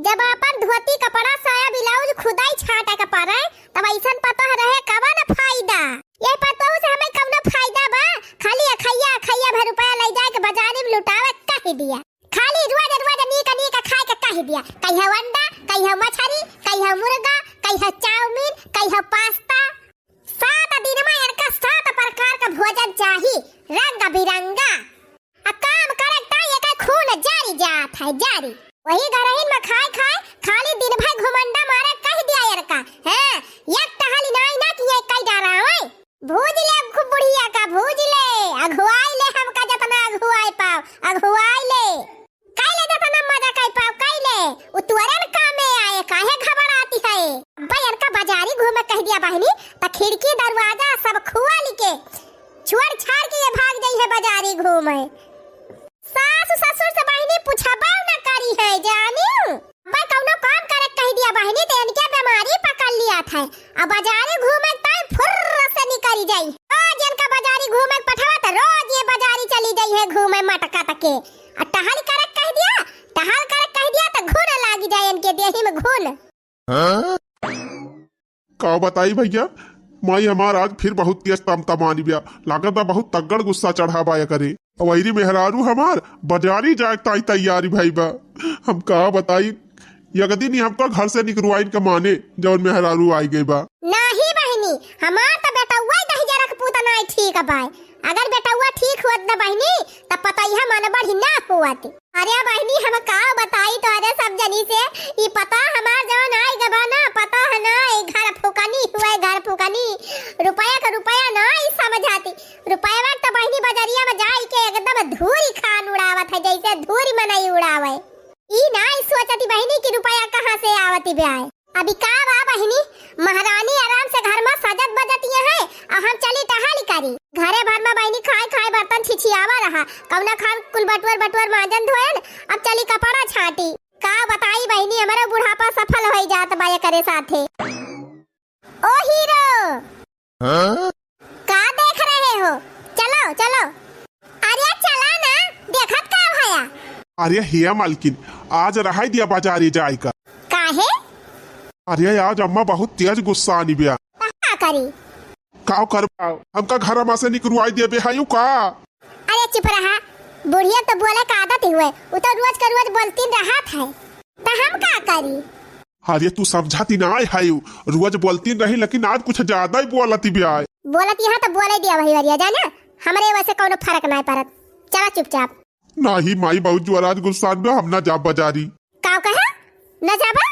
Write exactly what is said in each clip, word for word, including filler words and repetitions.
जब आपन धोती, कपड़ा, साया, ब्लाउज खुदइ छाटे के परे, तब अइसन पतोह रहे कवन फायदा? ये पतोह से हमें कवनो फायदा बा? खाली अखइया अखइया भर रुपया लइ जाए के बाजारे में लुटावे कहि दिया। खाली रोज रोज नीक नीक खाए के कहि दिया। कहियो अंडा, कहियो मछरी, कहियो मुर्गा, कहियो चाउमीन, कहियो पास्ता। सात दिन में इनका सात प्रकार का भोजन चाही, रंग बिरंगा। आ काम करे ताई एकर खून जारी जात है, जारी। वही घरहिन में खाए खाए खाली दिन भर घुमंडा मारे कहि दिया इनका। हैं, एक टहली नाई ना किए कई डारा होए। भूज ले खूब बुढ़िया का, भूज ले, अघुआई ले हमका जतना अघुआई पाव, अघुआई ले। कई ले जतना मजा कई पाव, कई ले। उ तुअरे न कामे आए, काहे घबराती है? अब्बा इनका बाजारी घूमे कहि दिया बहिनी, त खिड़की दरवाजा सब खुआल के छोड़ छाड़ के ये भाग जइहैं बाजारी घूमे। सास ससुर से बहिनी पूछबो न करिहैं, जानिउ। अब्बा कउनो काम करे कहि दिया बहिनी, त इनके बेमारी पकड़ लिया था। अब बाजारी घूमे ताई फुर्र से निकरि जाई। रोज इनका बाजारी घूमे पठवा त रोज ये बाजारी चली जइहैं घूमे मटका तके। आ टहल करे कहि दिया, टहल करे कहि दिया त घुन लागि जाए इनके देही में घुन। हाँ? का बताई भइया, माई हमार आज फिर बहुत तेज तमतमानी बिया। लागत बा बहुत तगड़ गुस्सा चढ़ा बा एकरे। अउर वही मेहरारू हमार बाजारी जाए ताई तैयारी भई बा। हम का बताई, एक दिन ही हमका घर से निकरवाइन के माने जउन मेहरारू आई गई बा। नाही बहिनी, हमार त बेटउआ दहिजरा के पूत नाई ठीक बाय। अगर बेटउआ ठीक होत न बहिनी, त पतइहा मन बढ़ी ना होत। अरे बहिनी, हम का बताई तोहरे सब जनी से, ई पता हमार जवन आइ गबा ना, पता है ना, ई घर फुकनी हुए, घर फुकनी, रुपया का रुपया ना ई समझाती। रुपया त बहिनी बजरिया में जाई के एकदम धूरी खान उड़ावत है, जैसे धूरी मनई उड़ावे। ई ना ई सोचती बहिनी कि रुपया कहाँ से आवती ब्याय। अभी का बा बहिनी, महारानी आराम से घर में सजत बजत ये है, अउर हम चली टहल करी। घरे भर में बहिनी खाए खाए बर्तन छिछियावा रहा, कउना खान कुल बटुअर बटुअर मांजन धोयन, अब चली कपड़ा छाटी। का बताई बहिनी, हमरो बुढ़ापा सफल होई जात बा एकरे साथे। ओ हीरो, हाँ? का देख रहे हो? चलो, चलो। अरे चला ना, देखत का भया? अरे हिया मालकिन, आज रहाई दिया बाजारे जाए का। काहे? अरे आज अम्मा बहुत तेज गुस्सा आनी बिया। त का करी? का कर? हमका घर में से निकरवाई देबे हयू का? अरे चुप रहा, बुढ़िया तो बोले का आदत ही हुए, उ तो रोज का रोज बोलतीन रहत है, त हम का करी? अरे तू समझाती ना है, रोज बोलतीन रही, लेकिन आज कुछ ज्यादा ही बोलती बिया। बोलती है तो बोले दिया वही वरिया, जाना, हमरे वैसे कउनो फर्क नाई पड़त। चला चुपचाप। नाही माई, बहुत जोर आज गुस्सा में, हम ना जाब बाजारी। का कहा? ना जाबा?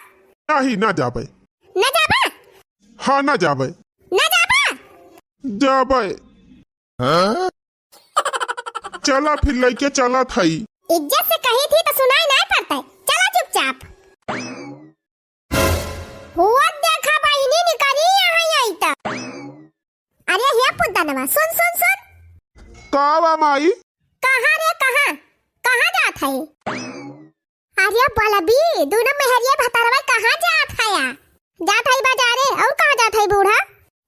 नाही, ना जाबे। ना जाबा? हाँ, ना जाबे। ना जाबा? जाबे। हाँ? चला फिर लइके चलत हई। इज्जत से कही थी तो सुनाई नाई पड़ता है। चला चुपचाप। हुआ देखा बहिनी निकरी यहाँ आई त। अरे हे पुतनवा, सुन, सुन, सुन। का बा माई? कहाँ रे, कहाँ? कहाँ जात है? अरे बलबी, दोनों मेहरिया भतरवा कहाँ जात हया? जात हई बाजारे, अउर कहाँ जात हई बूढ़ा?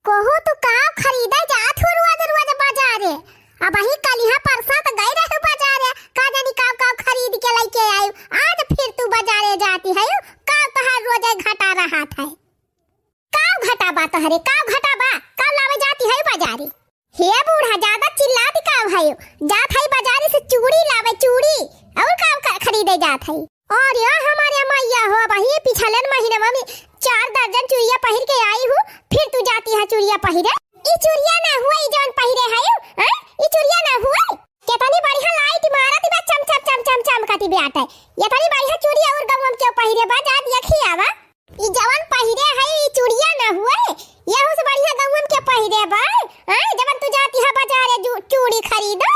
कहू तू का खरीदे जात हो रोज रोज बाजारे? अबहीं कलिहा परसा त गई रहे बाजारे, का जानी का का खरीद के लइके आयु। आज फिर तू बाजारे जाती है, का तोहार रोज घटा रहत है? काव घटा बा तोहरे, काव घटा बा? काव लावे जाती है बाजारे? हे बूढ़ा, ज्यादा चिल्लात काव है? जात है बाजारे से चूड़ी लावे, चूड़ी। अउर काव ख-, खरीदे जात है? अरे हमारे मैया हो, अबही पिछलन महीनवा में चार दर्जन चूड़िया पहिर के आई हूँ, फिर तू जाती है चूड़िया पहिरे? ई चूड़िया ना हुए, ई जौन पहिरे है, हैं? ई चूड़िया ना हुए? केतनी बढ़िया लाइट मारत बा, चम चम चम चम चम करती बाटे। एतनी बढ़िया चूड़ी अउर गौवा में केहू पहिरे बा, जा देखी आवा। ई जवन पहिरे है, ई चूड़िया ना हुए, यहू से बढ़िया गौवा में केहू पहिरे बा। हैं, जवन तू जाती है बाजारे जू-, चूड़ी खरीदे।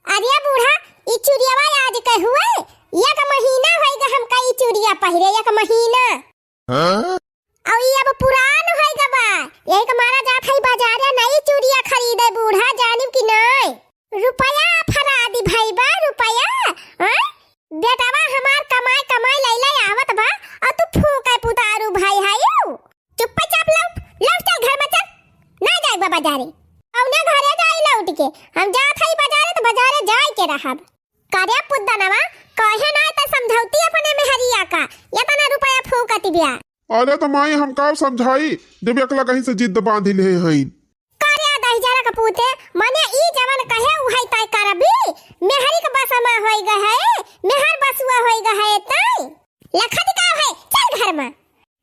अरे बूढ़ा, ई चूड़ियावा आज के हुए, एक महीना होइगा हमका ई चूड़िया पहिरे, एक महीना। हाँ? अउ ई अब पुरान होइगा बा, यही के मारा जात है बाजारे नई चूड़िया खरीदे बूढ़ा, जानिब कि नाय? रुपया फरादी भई बा, रुपया, हैं? बेटवा हमार कमाई कमाई लइले आवत बा, अउर तू फूके पुतारू भई हयू। चुप्पे चाप लौट, लौट चल घर में चल, ना जाए बा बाजारे। अउर ना घरे जाई लौट के, हम जात हई बाजारे त बाजारे जाए के रहब। करे पुद्दनवा, कहे ना त समझौती अपने मेहरिया का, एतना रुपया अरे त माई, हम का समझाई, जब एकला कहीं से जिद बांधि ले हईन। करे दहिजरा के पूते, मने ई जवन कहे उहइ तय करबी, मेहरी के बस मा होइ गए है, मेहर बसुआ होइ गए है तय। लखत का है, चल घर मा।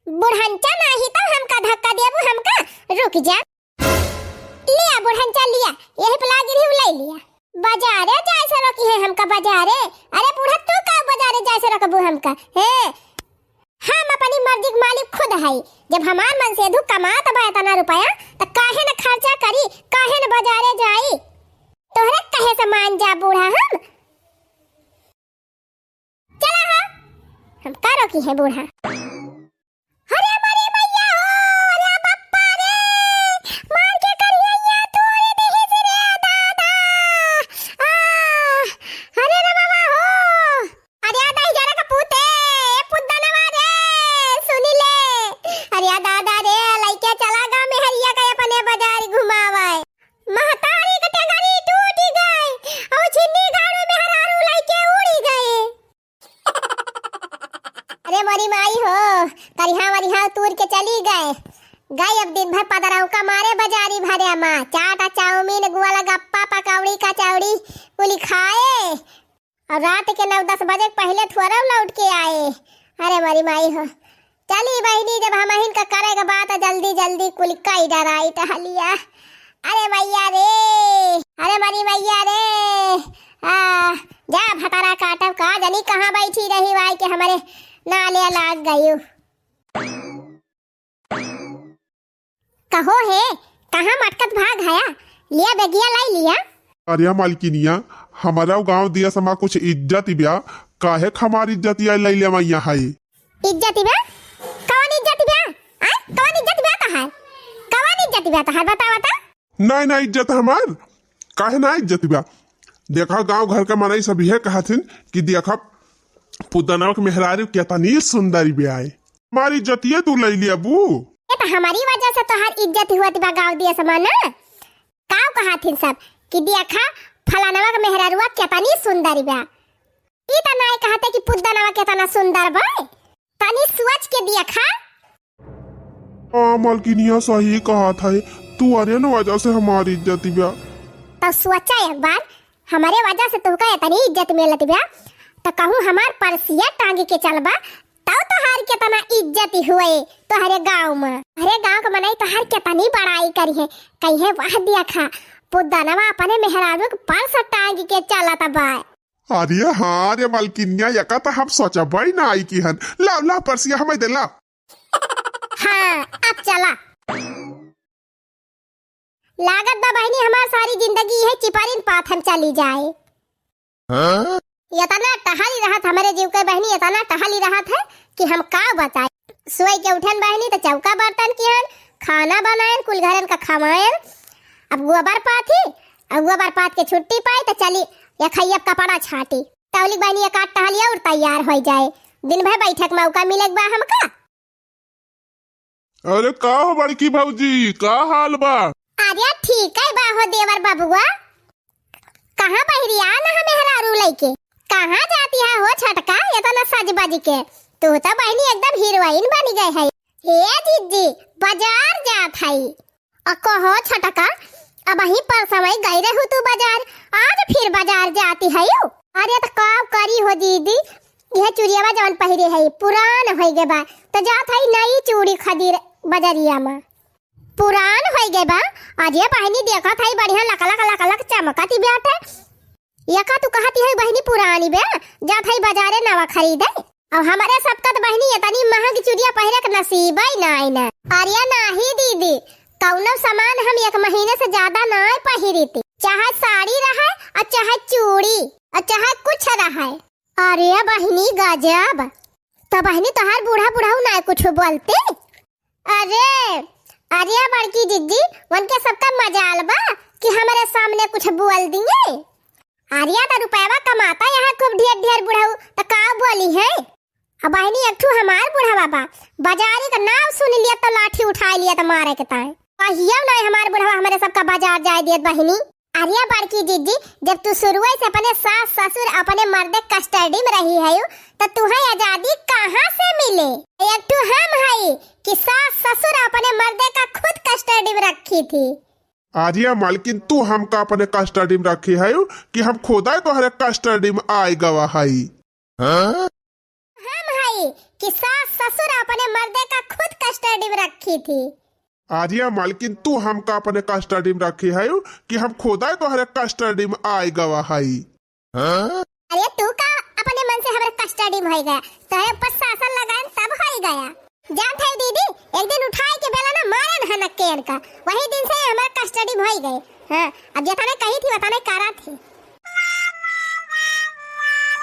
बुढ़ंचा नाही तो हमका धक्का देबू, हमका रुक जा। लिया बुढ़ंचा लिया, यही पे लागी रही, ले लिया। बजारे जाए से रोकी है हमका बजारे? अरे बूढ़ा, तू का बजारे जाए से रोकबू हमका? हैं? हम अपनी मर्जी के मालिक खुद हई। जब हमार मनसेधू कमात बा इतना रुपया, त काहे न खर्चा करी, काहे न बजारे जाई? तोहरे कहे से मान जा बूढ़ा हम? चला हो, हम का रोकी है बूढ़ा। अरे मरी मैया हो, अरे बप्पा रे, मार के करिया तोड़ देहिस रे दादा। आ, अरे रे बाबा हो, अरे आ दहिजरा के पूते, ए पुद्दनवा रे, सुनी ले। अरे आ दादा रे, लइके चला गा मेहरिया के अपने बजारे घुमावे। महतारी के टेंगरी टूटी गए, अउ छिन्नी गाड़ू मेहरारू लइके उड़ी गए। अरे मोरी माई हो, करिहा वरिहा तूर के चली गए। गए अब दिन भर पदरौका मारे बजारी भरे मा, चाट आ चाउमीन, गोलगप्पा, पकौड़ी, कचौड़ी कुली खाए। अउ रात के नौ दस बजे के पहिले थोरउ लौट के आए। अरे मोरी माई हो, चली बहिनी, जब हमहिन का करे के बात जल्दी जल्दी कुल कई डराई टहलिया। अरे मैया रे, अरे मोरी मैया रे, आ, जा भतारा काटब का, जनी कहाँ बैठी रही वाई के हमरे नाले लाग गयू। कहो हे, कहाँ मटकत भाग हया? लिया बेगिया लाई लिया। अरे मलकिनिया, हमारा गाँव दिया समा कुछ इज्जत ब्या, काहे क हमार इज्जतिया लाई लिया मैया है? इज्जत ब्या? कौन इज्जत ब्या? आय, कौन इज्जत ब्या तहार? कौन इज्जत ब्या तहार? बता, बता। नहीं, नहीं, इज्जत हमार, काहे ना इज्जत ब्या? देखा, गाँव घर के मनई सब इहे कहथिन कि देखा, पुदनवा के मेहरारू केतनी सुंदर ब्या है। हमारी इज्जतिया तू लई लिया बू। ये तो हमारी वजह से तोहार इज्जत हुआ बा गाँव दिया समा ना। काव कहथिन सब कि देखा, फलानवा के मेहरारुआ केतनी सुंदर बा। ई त नाय कहते कि पुदनवा केतना सुंदर बा। तनी सोच के देखा। हाँ, मलकिनिया सही कहत है, तू अरे न वजह से हमारी इज्जत बा। तो सोचा एक बार, हमारे वजह से तोहका इतनी इज्जत मिलत बा, तो कहूँ हमार परसिया टांग के चलबा, तब तोहार केतना इज्जत हुए तोहरे गाँव में। अरे गाँव के मनई तोहार केतनी बड़ाई करिहे, कहिहे, "वाह देखा, पुदनवा अपने मेहरारू के परस टांग के चलत बा।" अरे हाँ रे मलकिनिया, एका त हम सोचबई नाई किहन। लाव, लाव, परसिया हमइ दे, लाव। हाँ, अब चला। लागत बा बहिनी, हमार सारी जिंदगी इहे चिपरिन पाथन चली जाए। हाँ? एतना टहली रहत हमरे जीव के बहिनी, एतना टहली रहत है कि हम का बताई। सोई के उठन बहिनी त चौका बर्तन किहन, खाना बनायन, कुल घरन का खवायन। अब गोबर पाथी, अब गोबर पाथ के छुट्टी पाई त चली एक हइया कपड़ा छाटी। तौलिक बहिनी एक आध टहली और तैयार होइ जाए। दिन भर बैठक मौका मिले के बा हमका। अरे का हो बड़की भौजी, का हाल बा? अरे ठीक है बा हो देवर बबुआ। कहाँ बहिरी आ ना मेहरारू लइके? कहाँ जाती है हो छोटका एतना सज बज के? तू तो बहिनी एकदम हीरोइन बनी गए है। ए जीजी, बाजार जात हई। अ कहो छोटका, अबहीं परसवई गई रहू तू बाजार, आज फिर बाजार जाती हयू? अरे त का करी हो दीदी, यह चुरियावा जवन पहिरे हई पुरान होइ गए बा, त जात हई नई चूड़ी खदीर बजरिया मा। पुरान होइ गए बा? अरे बहिनी देखत हई बढ़िया लक लक लक लक चमकत बाटे। एका तू कहती है बहिनी पुरानी बे, जात हई बाजारे नवा खरीदे। अब हमरे सबका त बहिनी एतनी महंग चुरिया पहिरे के नसीबइ नाई ना। अरे नाही दीदी, कउनो सामान हम एक महीने से ज्यादा नाई पहिरित, चाहे साड़ी रहे अउर चाहे चूड़ी अउर चाहे कुछ रहे। अरे बहिनी गजब, त बहिनी तोहार बूढ़ा बुढ़ऊ नाई कुछ बोलते? अरे, अरे बड़की जिज्जी, उनके सबका मजाल बा कि हमरे सामने कुछ बोल दिए। अरे त रुपयवा कमाता यहाँ खूब ढेर ढेर बुढ़ऊ, त का बोली है? अब बहिनी एक ठू हमार बुढ़वा बा, बाजारी का नाव सुन लिया त लाठी उठाई लिया त मारे के ताई। कहियो नाई हमार बुढ़वा हमरे सबका बाजार जाए दियत बहिनी। अरे बड़की जिज्जी, जब तू शुरुए से अपने सास ससुर अपने मर्दे कस्टडी में रही है, त तुहे आजादी कहाँ से मिले? एक ठू हम कि सास ससुर अपने मर्दे का खुद कस्टडी में रखी थी। अरे मालकिन, तू हमका अपने कस्टडी में रखी है कि हम खुदै तोहरे कस्टडी में आइ गवा है? हाँ? हम है कि सास ससुर अपने मर्दे का खुद कस्टडी में रखी थी। अरे मालकिन, तू हमका अपने कस्टडी में रखी है कि हम खुदै तोहरे कस्टडी में आइ गवा है? हाँ? अरे तू का अपने मन से हमरे कस्टडी में होइ गया, तोहरे ऊपर शासन लगाएन तब होइ गया। जानत है दीदी, एक दिन उठाए के बेला ना मारेन हनक के इनका, वही दिन से हमरे कस्टडी में होइ गए। हाँ, अब जतने कही थी वतने करा थी।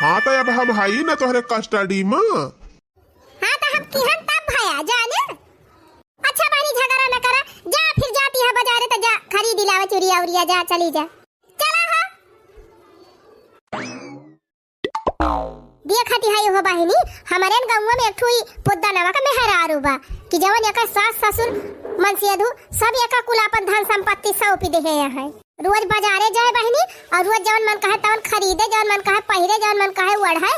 हाँ तो अब हम हई ना तोहरे कस्टडी में। हाँ तो हम किहन तब भया जाने। अच्छा बहनी झगड़ा न करा, जा फिर जाती है बाजारे तो जा खरीद लावा चूड़िया उड़िया, जा चली जा। चला हो। देखती है हो बहिनी, हमरे न गौवा में एक ठो ई पुद्दा नावा का मेहरारू बा कि जवन एकर सास ससुर मनसेधू सब एकर कुल आपन धन संपत्ति सौंपि देहे हैं। रोज बाजारे जाए बहिनी और रोज जवन मन कहे तवन खरीदे, जवन मन कहे पहिरे, जवन मन कहे ओढ़े।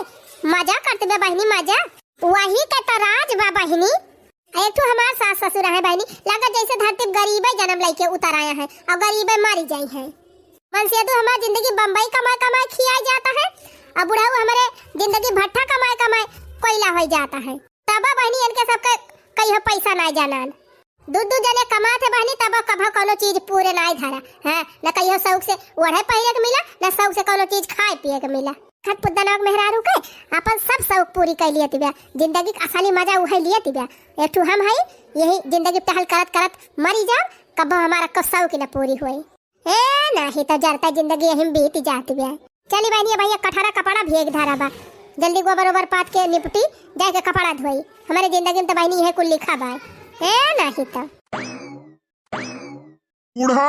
मजा करत बा बहिनी, मजा। वही के तो राज बा बहिनी। एक ठो हमार सास ससुर है बहिनी, लगा जैसे धरती पे गरीबे जन्म लेके उतर आया है और गरीबे मरी जाई है। मनसेधू हमार जिंदगी बम्बई कमाए कमाए खियाई जाता है और बुढ़ऊ हमरे जिंदगी भट्ठा कमाए कमाए कोयला होइ जाता है। तबा बहिनी इनके सबके कहियो पैसा नाई जानान। दू दू जने कमात है बहिनी, तबा कभो कौनो चीज पूरे नाई धरा। हाँ, न कहियो शौक से ओढ़े पहिरे के मिला, न शौक से कौनो चीज खाए पिए के मिला। खत पुद्दनवा के मेहरारू के आपन सब शौक पूरी कर लियत बिया। जिंदगी के असली मजा उहे लियत बिया। एक ठो हम हई, यही जिंदगी टहल करत करत मरी जाब, कबो हमारा को शौक न पूरी होई। ए, नाही तो जरता जिंदगी यही में बीत जात बिया। चली बहिनी, अब भैया कठहरा कपड़ा भेग धरा बा, जल्दी गोबर ओबर पात के निपटी, जाए के कपड़ा धोई। हमारे जिंदगी में तो बहिनी यह कुल लिखा बा। ए, नाही तो। बूढ़ा,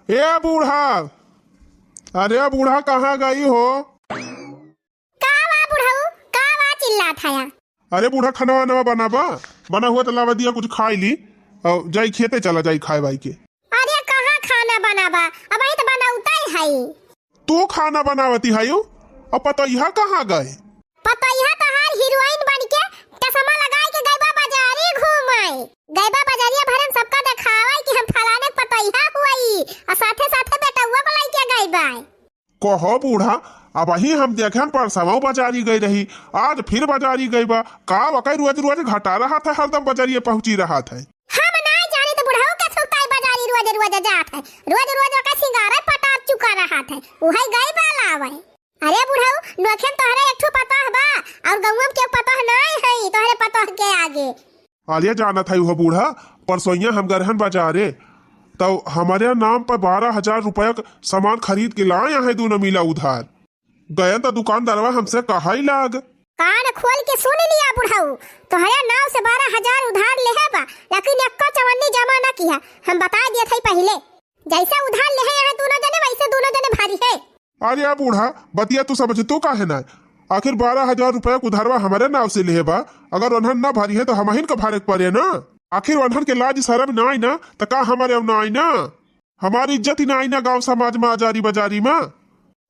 ए बूढ़ा, अरे बूढ़ा कहाँ गई हो? का बा बुढ़ऊ, का बा चिल्लात हया? अरे बूढ़ा, खाना वाना बनाबा, बना हुआ तो लावा दिया, कुछ खाई ली और जाई खेते चला जाई खाए बाई के। अरे कहाँ खाना बनाबा, अबही तो बनौता ही है। तू खाना बनावती हयू, अब पतोहिया कहाँ गए? पतोहिया तोहार हीरोइन बन के चश्मा लगाई के गई बा बाजारी घूमे, गई बा बाजारिया भरे में सबका देखावे कि हम फलाने के पतोहिया हुई, और साथे साथे बेटउआ को लेके गई बा। कहो बूढ़ा, अबही हम देखेन परसवा बाजारी गई रही, आज फिर बाजारी गई बा। का वकई रोज रोज घटा रहत है, हरदम बाजारिये पहुँची रहत है। हम नाई जानी तो बुढ़ऊ के सुताई बाजारी रोज रोज जात है, रोज रोज ओकर सिंगारे पटार चुका रहत है, उहई गई बा लावे। अरे बुढ़ऊ, नोखे में तोहरे एक ठो पतोह बा, और गौवा में केहू पतोह नाई है तोहरे पतोह के आगे। अरे जानत है हो बूढ़ा, परसोइया हम गए रहन बाजारे, तो हमारे नाम पर बारह हजार रुपया क सामान खरीद के लाए हैं दोनों मिला उधार। गयन तो दुकानदारवा हमसे कहाई लाग। कान खोल के सुन लिया बुढ़ऊ, तोहरे नाव से बारह हजार उधार लेहे बा, लेकिन एक्को चवन्नी जमा न किहा। हम बताइ दियत हई पहिले, जैसे उधार लेहे हैं दोनों जने, वैसे दोनों जने भरी है। अरे बूढ़ा, बतिया तू समझतू काहे ना? आखिर बारह हजार रुपया के उधारवा हमरे नाव से लेहे बा, अगर उन्हन न भरी है तो हमहिन का भरे के पड़े ना। आखिर उन्हन के लाज शरम नाई ना, त का हमारे अब नाई ना? हमारी इज्जत ही नाई ना गाँव समाज में, आजारी बाजारी में।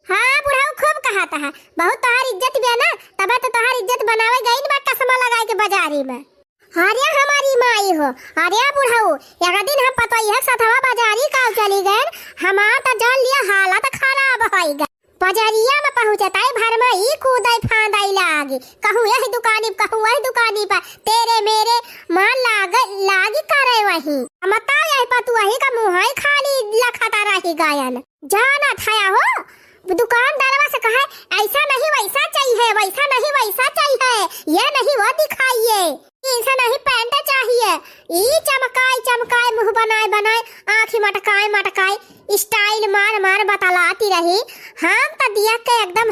हाँ बुढ़ऊ, खूब कहत है, बहुत तोहार इज्जत बिया ना, तबे तो तोहार इज्जत बनावे गइन बा चश्मा लगाए के बाजारी में। अरे हमारी माई हो, अरे बुढ़ऊ, एक दिन हम पतोहिया के सथवा बाजारी काव चली गएन, हमार त जान लिया हालत खराब होई गए। बाजारिया में पहुँचताई भर में ई कूदई फांदई लागी, कहूँ यही दुकानी प, कहूँ वही दुकानी प, तेरे मेरे मान लाग, लागी करे वही। हम त यही पतोही का मुँहई खाली लखता रही गयन। जानत हया हो, दुकानदारवा से कहे, "ऐसा नहीं वैसा चाहिए, वैसा नहीं वैसा चाहिए, ये नहीं वो दिखाइए, ऐसा नहीं पैंट चाहिए।" ई चमकाए चमकाए, मुँह बनाए बनाए, आँखी मटकाए मटकाए, style मार मार बतलाती रही। हम त दिया के एकदम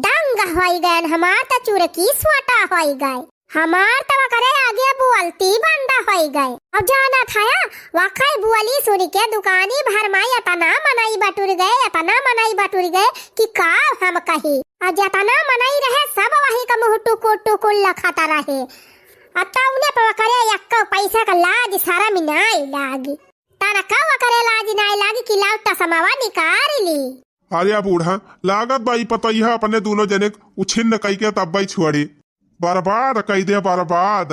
दंग होई गएन, हमार त चुरकी सोटा होई गए। हमार त ओकरे आगे बोलती बंद होई गए। अब जानत हया, वखई बोली सुन के दुकानी भर में एतना मनई बटुर गए, एतना मनई बटुर गए कि का हम कही। अब जेतना मनई रहे, सब वही का मुँह टुकुर टुकुर लखत रहे। अब तउने पे ओकरे एक्को पैसा का लाज शरम नाई लागी। तनका ओकरे लाज नाई लागी कि लाव टसमावा निकाल ली। अरे बूढ़ा, लागत बा ई पतोहिया अपने दूनो जने के उछिन्न कई के तब्बई छुअड़ी। बर्बाद कई दे, बर्बाद।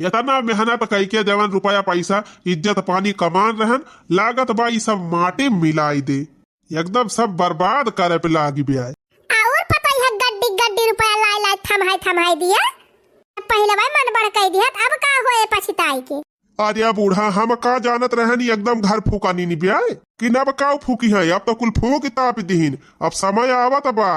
एतना मेहनत कइके जवन रुपया पइसा, इज्जत पानी कमान रहन, लागत बा ई सब माटी में मिलाई दे। एकदम सब बर्बाद करे पे लागी बे आए। और पतोहिया गड्डी गड्डी रुपया लाइ लाइ थम्हाइ थम्हाइ दिया। पहिले भाई मन बढ़ कइ दिया, अब का होए पछिताइ के? अरे बूढ़ा, हम का जानत रहन, एकदम घर फूका नीनी बे आए कि नब काउ फूकी है, अब तो कुल फूक ताप दिहिन। अब समय आवत बा,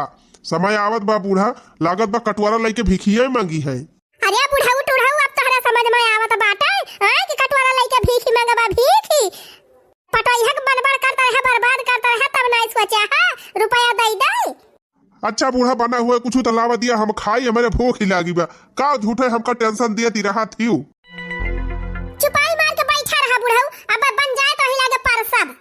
समय आवत बा बूढ़ा, लागत बा कटोरा लइके भिखिया मांगी है। अरे बुढ़ऊ टुढ़ऊ, अब तोहरा समझ में आवत बाटे, आय, कि कटोरा लइके भीखी मांगबा, भीखी? पटोहिया के बनबड़ करत रहे, बर्बाद करत रहे, तब नाई सोचा है, रुपया दइ दे। अच्छा बूढ़ा, बना हुआ कुछ तो लावा दिया, हम खाई, हमरे भूख ही लागी बा। का झूठे हमका tension दियत ही रहत हिउ? चुपाई मार के बैठा रहा बुढ़ऊ, अब बन जाए तो ही लागे परसब।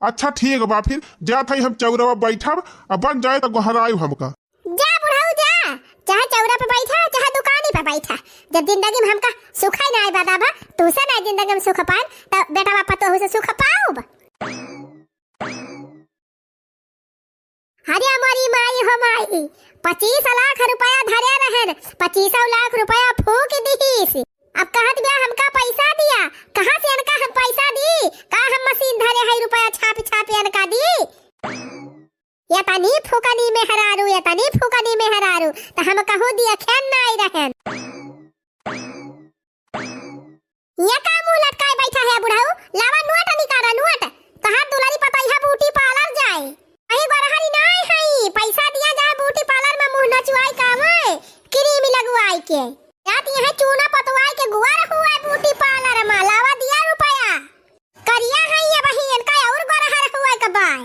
अच्छा ठीक बा, फिर जात हई हम चौरवा बैठब, अब बन जाए तो गोहराइब हमका। जा बुढ़ऊ जा, चाहे चौरा पे बैठा, चाहे दुकानी पे बैठा। जब जिंदगी में हमका सुख ही नाई बा दादा, तुहसे नाई जिंदगी में सुख पाएन, त बेटा बाप पतोहू से सुख पाउब? अरे मोरी माई हो माई, पच्चीस लाख रुपया धरे रहन, पच्चीसौ लाख रुपया फूक दिहिस। अब कहत बिया हमका पैसा दिया, कहाँ से इनका हम पैसा दी? का हम मशीन धरे हई रुपया छाप छाप इनका दी? एतनी फुकनी मेहरारू, एतनी फुकनी मेहरारू, त हम कहूँ दिया खेन नाई रहन। ये का मुँह लटकाए बैठा है बुढ़ऊ? लावा नोट निकाला नोट। तहार दुलारी पतोहिया ब्यूटी पार्लर जाए। अही गोरहरी नाई हई, पैसा दिया जाए ब्यूटी पार्लर में मुँह नचवाई कावे, क्रीम लगवाई के। जात यहाँ चूना पतवाई के गुआर हुआ ब्यूटी पार्लर में, लावा दिया रुपया। करिया है ये बहिन, का और गोरहर हुआ के बाय?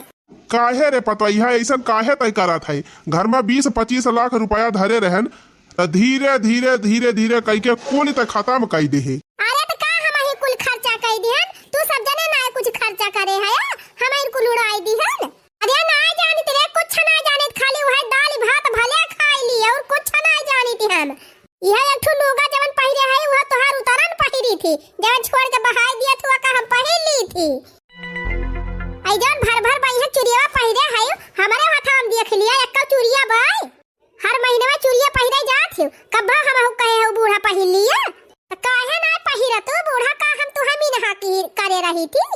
काहे रे पतोहिया, ऐसन काहे तय करत है? घर में बीस पच्चीस लाख रुपया धरे रहन, त धीरे, धीरे, धीरे, धीरे कइके कुल त खतम कइ देहे। अरे त का हम ही कुल खर्चा कइ दिहन? तू सब जने ना कुछ खर्चा करे है, हम ही कुल उड़ाई दिहन। अरे ना जानित रे, कुछ ना जानित, खाली वह दाल भात भले खाई ली और कुछ ना जानित हम। यह एक ठो लुगा जवन पहिरे है, वह तोहार उतरन पहिरी थी, जवन छोड़ के बहाई दिया थी, वह का हम पहिर ली थी। आई जवन भर भर बाई है चुरिया पहिरे है, हमारे हथवा में देख लिया, एक चुरिया बाई। हर महीने में चुरिया पहिरे जात हो, कब हम हु कहे हो बूढ़ा पहिर लिया? त काहे ना पहिरा तू बूढ़ा, का हम तू हम ही नहा की करे रही थी?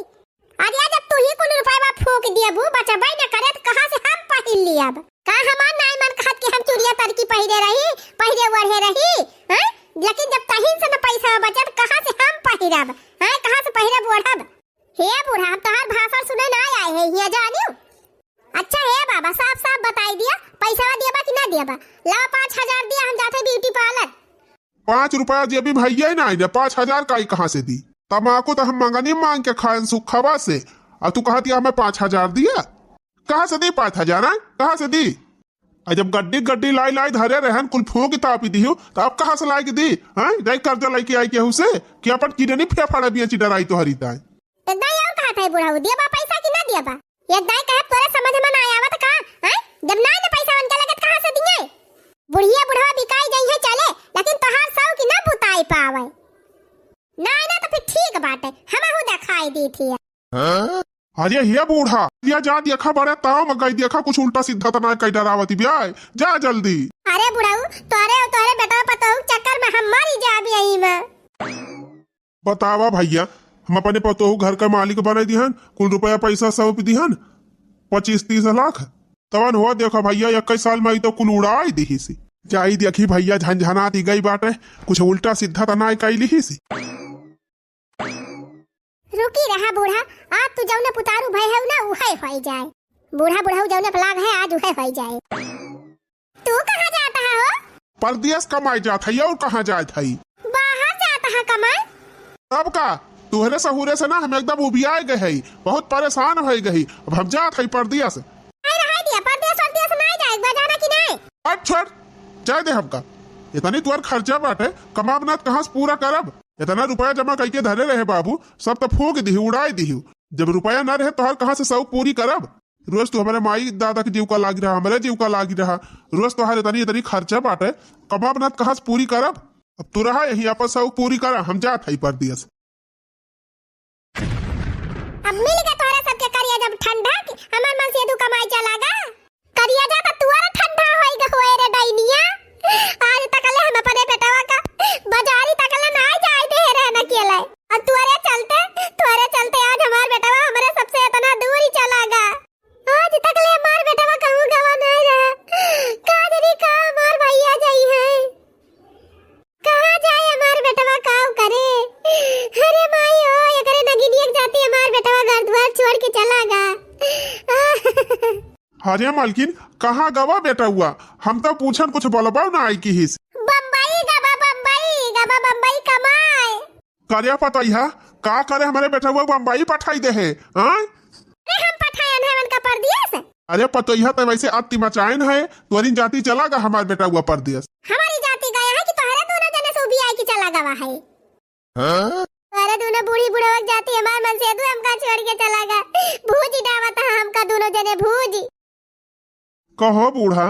अरे जब तू ही कुल रुपया फूक दिया बू, बचबे न करे, त कहाँ से हम पहिर लिया अब? का हमार नाई मन कहत कि हम चुरिया तरकी पहिरे रही, पहिरे ओढ़े रही, हैं? लेकिन जब तहिन से न पैसा बचत, कहाँ से हम पहिरब? हैं? कहाँ से पहिरब ओढ़ब? हे बूढ़ा, हम तोहार भाषण सुने ना आए हैं हियाँ जानियो। अच्छा हे बाबा, साफ साफ बताई दिया, पैसा दिया बा कि ना दिया बा? लावा पाँच हजार दिया, हम जाते ब्यूटी पार्लर। पाँच रुपया जेबी भैया ही ना आई रे, पाँच हजार का ही कहाँ से दी? तमाकू तो हम मंगनी मांग के खाएन सुखवा से, और तू कहत या हमें पाँच हजार दिया? कहाँ से दी पाँच हजार, हाँ? कहाँ से दी? आ जब गड्डी गड्डी लाई लाई धरे रहन, कुल फूंक तापी दिहु, तो अब कहाँ से लाई के दी? हाँ? जाई कर्जा लाई के आई केहू से, कि अपन किडनी फेफड़ा बेची डराई तोहरी ताई। तो दाई और कहत है बुढ़ऊ, दिया बा पैसा कि ना दिया बा? एक दाई कहे तोरे समझ में ना आवत का? हैं? जब ना न पैसा उनके लगत कहाँ से दिए? बुढ़िया बुढ़वा बिकाई जाई है चले, लेकिन तोहार सौ की ना बुताई पावे। ना ना तो फिर ठीक बाटे, हमहू देखाई दी थी। अरे हे बूढ़ा, या जा देखा बड़े ताव में गई देखा कुछ उल्टा सीधा तो ना कई डरावती ब्याय, जा जल्दी। अरे बुढ़ऊ, तोरे और तोरे बेटा पतोहू के चक्कर में हम मरी जाब यही में। बतावा भैया, हम अपने पतोहू घर का मालिक बनाई दिहन, कुल रुपया पैसा सौंप दिहन, पच्चीस तीस लाख। तवन हुआ देखा भैया, इक्कीस साल में ई तो कुल उड़ाई दिहिसी। जाई देखी भैया, झनझनाती गई बाटे, कुछ उल्टा सीधा त नाय कई लिहिसी। रुकी रहा बूढ़ा, आज तू जौने पुतारू भय है ना, उहे होई जाए। बूढ़ा बुढ़ऊ जौने पे लाग है, आज उहे होई जाए। तू कहाँ जात हा हो? परदेस कमाए जात हई, और कहाँ जात हई? बाहर जात हा कमाए। तब का, तुहरे सहूरे से ना हम एकदम उबियाए गए हई, बहुत परेशान होई गई। अब हम जात हई परदेस। नहीं रहाई दिया, परदेस वरदेस नहीं जाए, बा जाना कि नहीं? हट छोड़, जाए दे हमका। इतनी तुहर खर्चा बाटे, कमाब ना त कहाँ से पूरा करब? इतना रुपया जमा कइके धरे रहे बाबू, सब तो फूंक दिही, उड़ाई दिही। जब रुपया ना रहे तोहर कहाँ से शौक पूरी करब? रोज तू हमरे माई दादा के जीव का लागी रहा, हमरे जीव का लागी रहा। रोज तोहरे इतनी इतनी खर्चा बाटे, कमाब ना त कहाँ से पूरी करब? अब तू रहा यहीं, अपन शौक पूरी करा, हम जात हई परदेस। अब मिल गए तोहरे सबके करिया जब ठंडा कि हमार मन से दू कमाई चला गा। करिया जा त तुअर ठंडा होई ग होए रे डैनिया। आज तकले हम अपने बेटवा का बाजारी तकले ना जाए अरे मलकिन, कहाँ गवा बेटउआ? हम तो पूछन कुछ बोलबो ना आई किहिस। बम्बई गवा, बम्बई गवा, बम्बई कमाए। करे पतोहिया, का करे हमरे बेटउआ बम्बई पठाई देहे, हाँ? अरे हम पठायन है उनका परदेस। अरे पतोहिया, तै वैसे अति मचायन है, तोरी जाति चला गा हमार बेटउआ परदेस। हमारी जाति गया है कि तोहरे दोनों जने से उबियाए के चला गवा है? हाँ? तोहरे दोनों बूढ़ी बुढ़वा के जाति हमार मन से तू हमका छोड़ के चला गा। भूजी डावत है हमका दोनों जने भूजी। कहो बूढ़ा,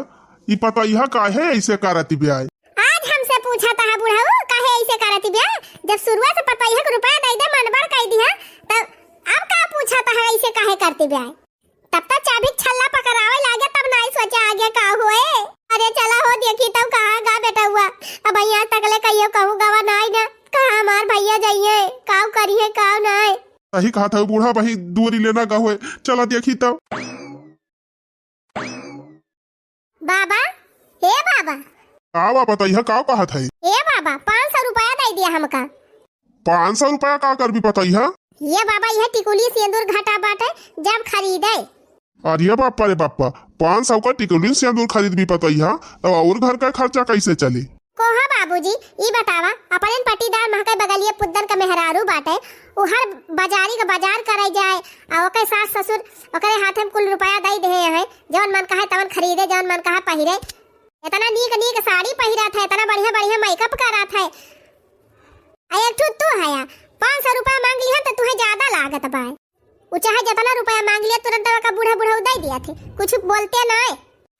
ई पतोहिया काहे ऐसे करत बिया? आज हमसे पूछत है बुढ़ऊ, काहे ऐसे करत बिया? जब शुरुआ से पतोहिया के रुपया दे दे, मनबड़ कई दिया, तब अब का पूछत है ऐसे काहे करत बिया? तब तक चाभी के छल्ला पकड़ावे लागे, तब नाई सोचे आगे का होए। अरे चला हो देखी तब कहाँ गा बेटउआ, अब यहाँ तकले कहियो कहूँ गवा नाई ना, कहाँ हमार भैया जाइए, काऊ करिए काऊ नाई। सही कहत है बूढ़ा, वही दूरी लेना गा होए, चला देखी तब। बाबा, ए बाबा। का बा पतोहिया, का कहत है? ए बाबा, पाँच सौ रुपया दे दिया हमका। पाँच सौ रुपया का करबी पतोहिया? ये बाबा, यह टिकुली सिंदूर घटा बाटे, जब खरीदे। अरे बापा रे बापा, पाँच सौ का टिकुली सिंदूर खरीदबी पतोहिया, तब और घर का खर्चा कैसे चली? कोहा बाबूजी, ई बतावा, अपने पट्टीदार महके बगलिए पुद्दन का मेहरारू बाटे, उ हर बाजारी का बाजार करे जाए, आ ओके सास ससुर ओकरे हाथे में कुल रुपया दई देहे हैं, जवन मन कहे तवन खरीदे, जवन मन कहे पहिरे। इतना नीक नीक साड़ी पहिरत है, इतना बढ़िया बढ़िया मेकअप करत है, आ एक ठो तू हया, पाँच सौ रुपया मांग लिहन त तुहे ज्यादा लागत बा। उ चाहे जितना रुपया मांग लिया, तुरंत ओका बूढ़ा बुढ़ऊ दे दिया थे, कुछ बोलते नाय।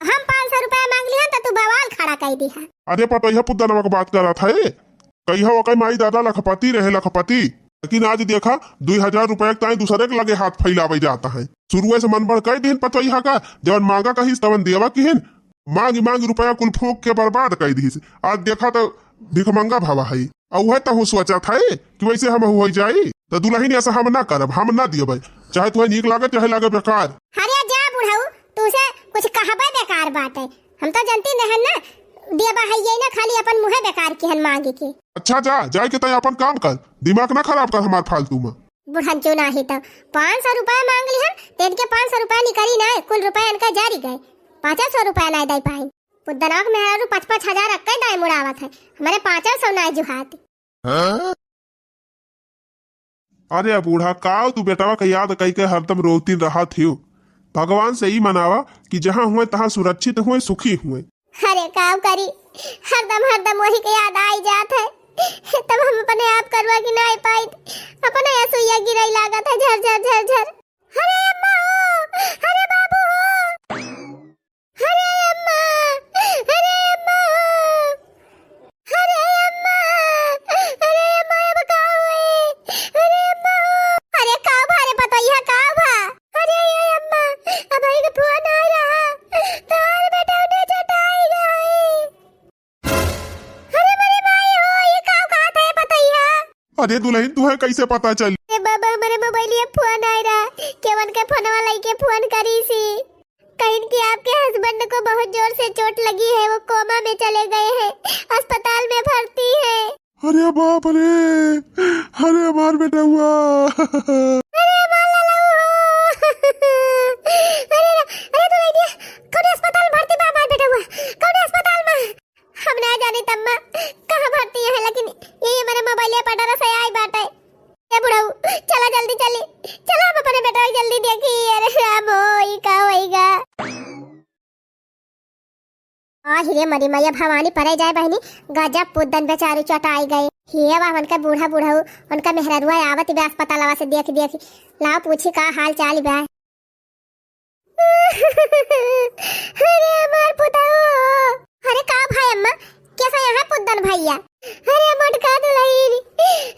हम पाँच सौ रुपया मांग लिहन त तू बवाल खड़ा कर दिहा। अरे पतोहिया पुद्दनवा के बात करत है, कहिया ओकर माई दादा लखपति रहे, लखपति। लेकिन आज देखा, दुई हजार रुपया के ताई दूसरे के लगे हाथ फैलावे जाता है। शुरुए से मन भड़काई दिन पतोहिया का, जवन मांगा कहिस तवन देवा किहिन, मांग मांग रुपया कुल फूंक के बर्बाद कर दिहिस। आज देखा तो भिखमंगा भवा है। आ उहे तहु सोचत है कि वैसे हम हो जाई, तो दुल्हन ऐसा हम ना करब, हम ना दियबै, चाहे तुहे नीक लागे चाहे लागे बेकार। अरे जा बुढ़ऊ, तू से कुछ कहबे बेकार बात है। हम तो जनती नहीं ना, देबा है ये ना, खाली अपन मुँहे बेकार किहन मांगे के। अच्छा जा, जाए के तय अपन काम कर, दिमाग ना खराब कर हमार फालतू में। बुढ़न क्यों ना ही तो पाँच सौ रुपया मांग लिहन, तो इनके पाँच सौ रुपया निकली ना, कुल रुपया इनका जारी गए, पाँच सौ रुपया ना दे पाई। पुद्दनवा के मेहरारू पाँच पाँच हजार अक्के दाए मुड़ावत है, हमारे पाँच सौ ना जुहात। अरे बूढ़ा, काव तू बेटवा के याद कई के हरदम रोवतिन रहत हियो? भगवान से ई मनावा कि जहाँ हुए तहाँ सुरक्षित हुए, सुखी हुए। अरे काव करी, हरदम हरदम वही के याद आई जात है, तब हम अपने आप करवा की नाई पाइत, अपने असुइया गिरई लागत है झर झर झर झर। अरे अम्मा हो, अरे बाबू हो। अरे अम्मा, अरे अम्मा हो, अरे अम्मा, अरे अम्मा, अब का होई? अरे अम्मा हो, अरे का भा रे पतोहिया, का भा? अरे ये अम्मा, अब एक फोन आ रहा, तार बेटा उन्हें चटाई गई। अरे मरे माई हो, ये का कहत है पतोहिया? अरे दुल्हन, तुहे कैसे पता चली? ए बाबा, हमरे मोबाइलिया फोन आए रहा, केवन के फोनवा लइके फोन करी सी। कहिन कि आपके हस्बैंड को बहुत जोर से चोट लगी है, वो कोमा में चले गए हैं, अस्पताल में भर्ती है। अरे बाप रे, अरे हमार बेटउआ। अरे हमार ललऊ हो। अरे, अरे दुल्हनिया, कौन अस्पताल भर्ती बा हमार बेटउआ? कौन अस्पताल में? हम ना जानी तम्मा कहाँ भर्ती है, लेकिन ये हमारे मोबाइल पर डरा से आई बात है। ए बुढ़ऊ, चला जल्दी चली, चला हम अपने बेटवा के जल्दी देखी। अरे राम हो, ई का होइगा? आ हिरे मरी मैया भवानी परे जाए बहिनी, गजब पुद्दन बेचारी चटाई गए। हिये बा उनका बूढ़ा बुढ़ऊ, उनका मेहररुआ आवत बे अस्पतालवा से देख देख। लाओ पूछी का हाल चाल बा। अरे हमार पुतऊ। अरे का भाई अम्मा, कैसा यहाँ पुद्दन भैया? अरे मोटका दुलहिन,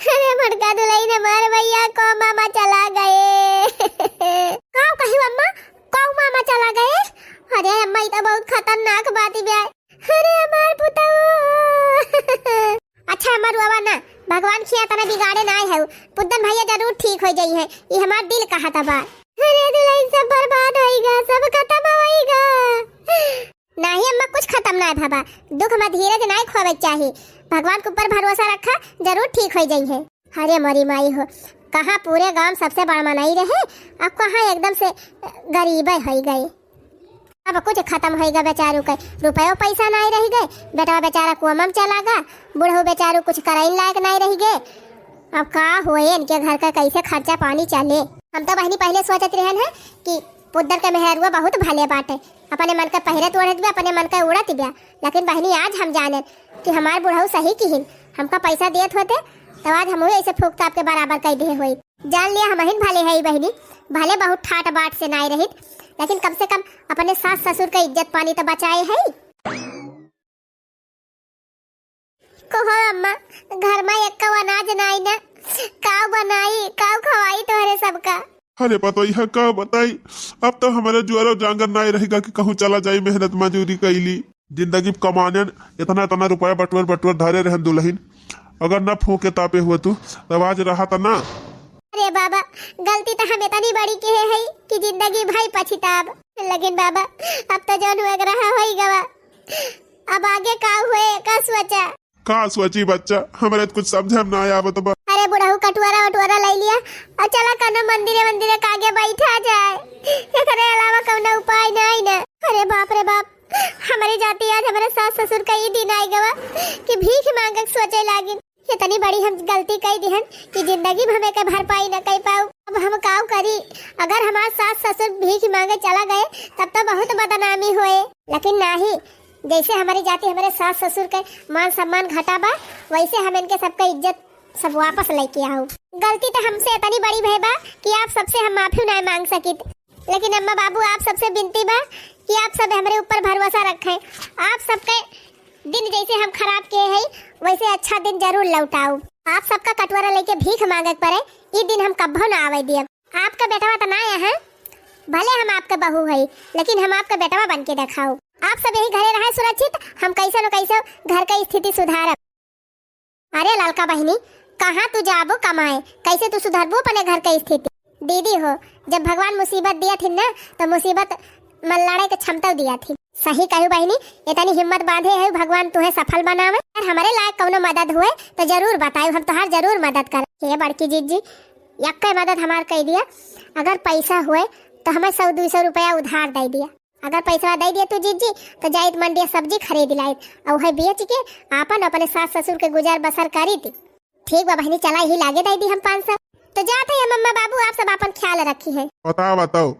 अरे मोटका दुलहिन, हमार भैया कोमा मा चला गए। का कही अम्मा, कोमा मा चला गए? अरे अम्मा, ई तो बहुत खतरनाक बात बे। अरे हमार पुतऊ। अच्छा, हमार रुआवा ना, भगवान खिया तना बिगाड़े ना आए है, पुद्दन भैया जरूर ठीक हो जाई है, ई हमार दिल कहत बा। अरे दुलहिन, सब बर्बाद होइगा, सब खतम होइगा। नाही अम्मा, कुछ खतम ना है बाबा, दुख में धीरज ना खोवे के चाही, भगवान के ऊपर भरोसा रखा, जरूर ठीक हो जाई है। अरे मोरी माई हो, कहाँ पूरे गांव सबसे बड़ मनई रहे, अब कहाँ एकदम से गरीबे होई गए। अब कुछ खतम होइगा बेचारू के, रुपयो पैसा नाई रहि गए, बेटवा बेचारा कोमा में चला गा, बुढ़ऊ बेचारू कुछ करइन लायक नाई रहि गए। अब का होए, इनके घर का कैसे खर्चा पानी चले। हम तो बहिनी पहिले सोचत रहन है कि पुद्दर के मेहरुआ बहुत भले बाटे, अपने मन के पहिरत ओढ़त बिया, अपने मन के उड़त बिया, लेकिन बहिनी आज हम जानन कि हमार बुढ़ऊ सही किहिन, हमका पैसा देत होते तो आज हमहू ऐसे फूक ताप के बराबर कइ दिहे होई। जान लिया हमहिन भले हई बहिनी, भले बहुत ठाट बाट से नाई रहित, लेकिन कम से कम अपने सास ससुर के इज्जत पानी तो बचाए हई। कहो अम्मा, घर मा एक्को अनाज नाई ना, काउ बनाई, काउ खवाई तोहरे सबका? अरे पतोहिया, का बताई, अब तो हमारे जुआरो जांगर नाई रहिगा कि कहूँ चला जाई मेहनत मजूरी कइली। जिंदगी कमानेन इतना इतना रुपया बटोर बटोर धरे रहन दुलहिन, अगर न फूके तापे हुआ तू, तब आज रहत ना। अरे बाबा, गलती तो हम इतनी बड़ी किहे हई कि जिंदगी भई पछिताब। लेकिन बाबा, अब तो जौन हुए के रहा होई गवा, अब आगे का हुए का सोचा? का सोची बच्चा, हमरे तो कुछ समझे में ना आवत बा। अरे बुढ़ऊ, कटोरा वटोरा लइ लिया और चला कौनो मंदिरे वंदिरे के आगे बैठा जाए, एकरे अलावा कौनो उपाय नाई ना। अरे बाप रे बाप, हमरी जाति आज हमरे सास ससुर का ई दिन आइ गवा कि भीख मांगे के सोचे लागिन। इतनी बड़ी हम गलती कइ दिहन कि जिंदगी में हम एके भरपाई न कइ पाऊ। अब हम काउ करी, अगर हमार सास ससुर भीख मांगे चला गए तब तो बहुत बदनामी होए, लेकिन नाही, जैसे हमरी जाति हमरे सास ससुर के मान सम्मान घटा बा, वैसे हम इनके सबका इज्जत सब वापस लेके आऊ। गलती तो हमसे इतनी बड़ी भय बा कि आप सबसे हम माफी ना मांग सकित, लेकिन अम्मा बाबू आप सबसे विनती बा कि आप सब हमरे ऊपर भरोसा रखें। आप सबके दिन जैसे हम खराब किहे हई, वैसे अच्छा दिन जरूर लौटाऊ। आप सबका कटोरा लेके भीख मांगे के पड़े, ई दिन हम कब्बो ना आवे दियब। आपका बेटवा तो ना है, भले हम आपके बहू हई, लेकिन हम आपके बेटवा बन के देखाऊ। आप सब यही घरे रहे सुरक्षित, हम कैसे न कैसे घर के स्थिति सुधारब। अरे ललका बहिनी, कहाँ तू जाबो कमाए, कैसे तू सुधरबो अपने घर के स्थिति? दीदी हो, जब भगवान मुसीबत दिया थी ना, तो मुसीबत में लड़े के क्षमता दिया थी। सही कहू बहिनी, इतनी हिम्मत बांधे है भगवान तुहे सफल बनावे और हमरे लायक कौनो मदद हुए तो जरूर बताओ, हम तोहार जरूर मदद कर। हे बड़की जीजी, यक्के मदद हमार कइ दिया, अगर पैसा हुए तो हमें सौ दो सौ रुपया उधार दइ दिया। अगर पैसा दइ दिया तू जीजी, तो जाइत मंडिया सब्जी खरीद लाइत, और वही बेच के आपन अपने सास ससुर के गुजर बसर करी थी। ठीक बा बहिनी, चला यही लागे दइ दी हम पाँच सौ। तो जात है मम्मा बाबू, आप सब आपन ख्याल रखी है। बताओ, बताओ,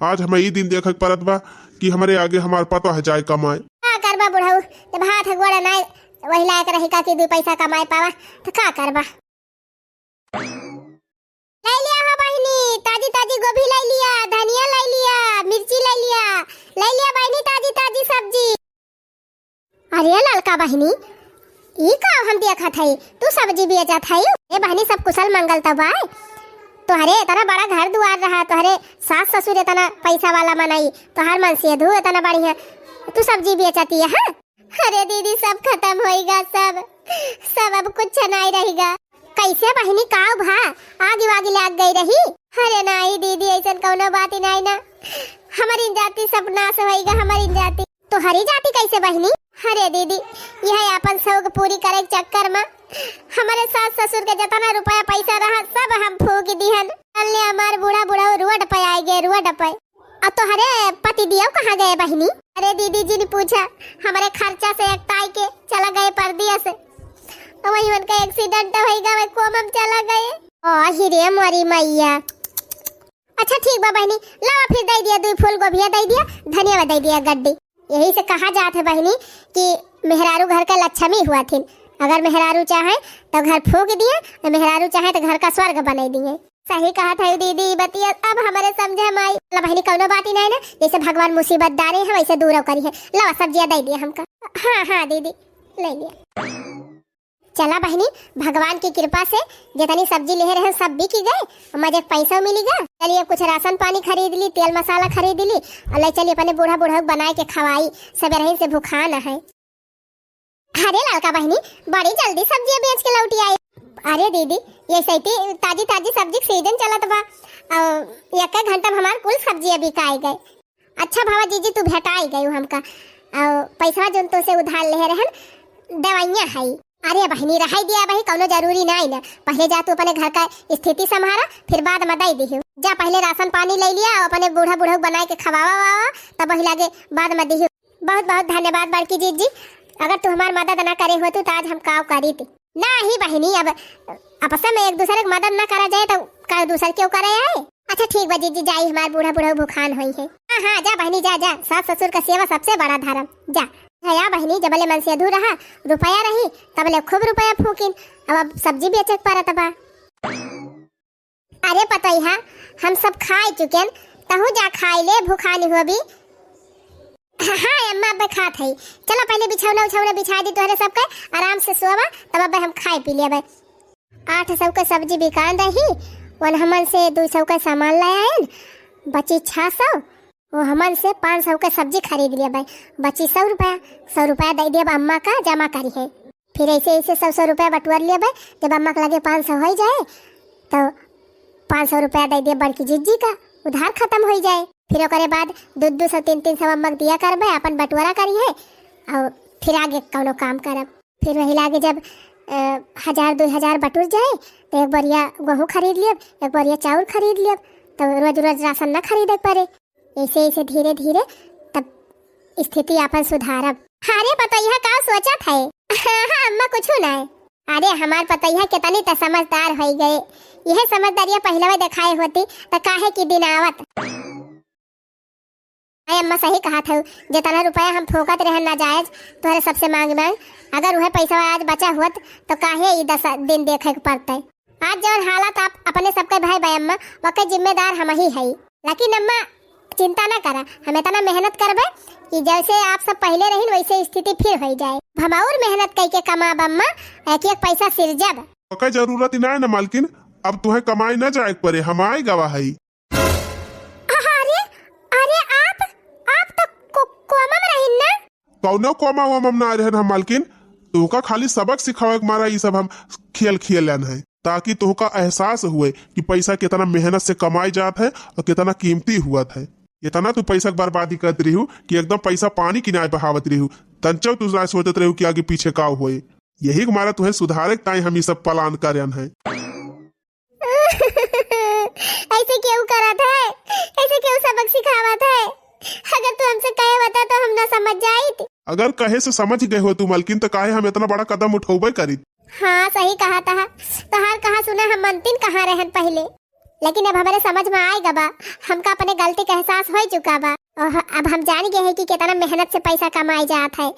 आज हमें ई दिन देखे के परत बा कि हमरे आगे हमार पतोह जाए कमाए। का करबा बुढ़ऊ, जब हाथ गोड़ नाई वही लायक रही का कि दू पैसा कमाए पावा, तो का करबा? लइ लिया हो बहिनी, ताजी ताजी गोभी लइ लिया, धनिया लइ लिया, मिर्ची लइ लिया, लइ लिया बहिनी ताजी ताजी सब्जी। अरे ललका बहिनी, ई का हम देखत हई, तू सब्जी बेचत हई? ए बहिनी, सब कुशल मंगल त बाय? तोहरे इतना बड़ा घर दुआर रहा, तोहरे सास ससुर इतना पैसा वाला मनई, तोहर मनसेधू इतना बढ़िया, तू सब्जी बेचती है, हाँ? अरे दीदी, सब खतम होइगा, सब, सब अब कुछ नाई रहिगा। कैसे बहिनी, काव भा? आगी वागी लाग गई रही? अरे नाई दीदी, ऐसन कौनो बात ही नाई ना, हमारी जाति सब नाश होइगा, हमारी जाति। तोहरी जाति कैसे बहिनी? अरे दीदी, यह अपन शौक पूरी करे के चक्कर में हमारे सास ससुर के जितना रुपया पैसा रहा, सब हम फूक दिहन। कल ने हमार बूढ़ा बूढ़ा रोड पे आए गए, रोड पे। आ तोहरे पति दियो कहाँ गए बहिनी? अरे दीदी जिन पूछा, हमारे खर्चा से एकताई के चला गए परदेस। वही उनका एक्सीडेंट होइगा, वही कोमा में चला गए। ओ हिरे मोरी मैया। अच्छा ठीक बा बहिनी, लावा फिर दइ दिया, दुई फूल गोभिया दइ दिया, धनिया दइ दिया गड्डी। यही से कहा जात है बहिनी कि मेहरारू घर का लक्ष्मी हुआ थिन। अगर मेहरारू चाहे तो घर फूक दिए, और मेहरारू चाहे तो घर का स्वर्ग बनाई दिए। सही कहत है दीदी बतिया, अब हमारे समझे में आई। ला बहिनी, कौनो बात ही नहीं ना, जैसे भगवान मुसीबत डारे हैं वैसे दूर करी है। लावा सब्जिया दइ दिया हमका। हाँ हाँ दीदी, लइ लिया। चला बहिनी, भगवान की कृपा से जितनी सब्जी लिहे रहे सब बिक गए, मजे के पैसा मिली गया। चलिए कुछ राशन पानी खरीद ली, तेल मसाला खरीद ली, और ले चलिए अपने बूढ़ा बूढ़ा बनाए के खवाई, सब रही से भुखान है। अरे ललका बहिनी, बड़ी जल्दी सब्जियां बेच के लौटी आई। अरे दीदी, ये सही ताजी ताजी सब्जी के सीजन चलत बा, और एक एक घंटा में हमार कुल सब्जियां बिकाई गए। अच्छा भवा जीजी, तू भेटाई गयू हमका। और पैसवा जोन तोसे उधार लेहे रहन, दवाइयाँ हई। अरे बहिनी, रहै दिया बही, कौनो जरूरी नाई ना। पहिले जा तू अपने घर का स्थिति संभारा, फिर बाद में दइ दिहु। जा पहिले राशन पानी लइ लिया अउ अपने बूढ़ा बूढ़ा बनाए के खवावा वावा, तब वही लागे बाद में दिहु। बहुत बहुत धन्यवाद बड़की जीजी, अगर तू हमार मदद ना करे होतू तो आज हम काव करीत। नाही बहिनी, अब आपस में एक दूसरे के मदद ना करा जाए तो का दूसर केहू करे आए? अच्छा ठीक बा जीजी, जाई, हमार बूढ़ा बूढ़ा भुखान होई है। हाँ हाँ, जा बहिनी, जा जा, सास ससुर का सेवा सबसे बड़ा धर्म। जा। है या बहिनी, जबले मन से अधूरा रहा, रुपया रही, तबले खूब रुपया फूकिन। अब, अब सब्जी बेचे के परत बा। अरे पतोहिया, हम सब खाए चुकेन, तहू जा खाए ले, भुखानी होबी। हाँ, हाँ अम्मा, अब्बे खात है। चलो पहिले बिछौना उछौना बिछा दी तोहरे सबके, आराम से सोवा, तब अब्बे हम खाए पी लेबे। आठ सौ के सब्जी बिकान रही, वन हमन से दो सौ के सामान ले आयन, बची छह सौ। वो हमन से पाँच सौ के सब्जी खरीद लेबे, बची सौ रुपया। सौ रुपया दे देब अम्मा का, जमा करी है। फिर ऐसे ऐसे सौ सौ रुपया बटुअर लेबे, जब अम्मा के लगे पाँच सौ होई जाए तो पाँच सौ रुपया दे देब बड़की जीजी का, उधार खत्म होई जाए। फिर ओकरे बाद दो दो सौ तीन तीन सौ अम्मा के दिया करबे, अपन बटुअरा करी है अउ फिर आगे कौनो काम करब। फिर वही लागे जब, अ, हजार दो हजार बटुर जाए तो एक बोरिया गेहूँ खरीद लेब, एक बोरिया चाउर खरीद लेब, तो रोज रोज राशन ना खरीदे के पड़े। ऐसे ऐसे धीरे धीरे तब स्थिति आपन सुधारब। अरे पतोहिया, का सोचत है? हाँ अम्मा, कुछ ना है। अरे हमार पतोहिया कितनी त समझदार होई गए, यह समझदारिया पहलवे दिखाए होती त काहे की दिन आवत। अरे अम्मा, सही कहत हऊ, जितना रुपया हम फूकत रहन नाजायज तोहरे सबसे मांग मांग, अगर उहे पैसा आज बचा होत तो काहे ई दस दिन देखे के पड़ते। आज जवन हालत आप अपने सबके भाई बा अम्मा, वके जिम्मेदार हम ही हई। लेकिन अम्मा, चिंता ना करा, हम इतना मेहनत करबे कि जैसे आप सब पहले रहिन वैसे स्थिति फिर होई जाए। हम और मेहनत कई के कमाब अम्मा, एक एक पैसा सिरजब। ओकर जरूरत ही ना है ना मालकिन, अब तुहे कमाई ना जाए के पड़े, हम आए गवा हई। अरे, अरे आप, आप तो को-, कोमा में रहिन ना? कौनो कोमा वोमा में ना रहन हम मालकिन, तोहका खाली सबक सिखावे के मारा ई सब हम खेल खेलन है, ताकि तोहका एहसास हुए कि पैसा कितना मेहनत से कमाई जात है और कितना कीमती हुअत है। इतना तू पैसा के बर्बादी करत रहू कि एकदम पैसा पानी की नाय बहावत रहू, तंचो तू ना सोचत रहू कि आगे पीछे का होए। यही के मारा तुहे सुधारे के ताई हम ई सब प्लान करन है। ऐसे क्यों करत है? ऐसे क्यों सबक सिखावत है? अगर तू हमसे कहे होता तो हम ना समझ जाइत। अगर कहे से समझ गए हो तू मलकिन, तो काहे हम इतना बड़ा कदम उठौबे करीत? हाँ, सही कहत हा। तोहार कहा सुना हम मनतीन कहाँ रहन पहले, लेकिन अब हमरे समझ में आए गबा, हमका अपने गलती का एहसास हो चुका बा। और अब हम जान गए हैं कि कितना मेहनत से पैसा कमाए जात है।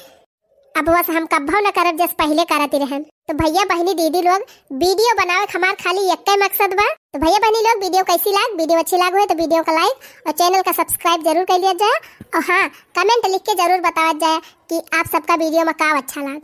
अब बस हम कब्बो न करब जस पहिले करत ही रहन। तो भैया बहिनी दीदी लोग, वीडियो बनावे के हमार खाली एक्के मकसद बा। तो भैया बहिनी लोग, वीडियो कैसी लाग? वीडियो अच्छी लाग हुए तो वीडियो का like और चैनल का subscribe जरूर कर लिया जाए। और हाँ, comment लिख के जरूर बतावत जाए कि आप सबका वीडियो में का अच्छा लाग।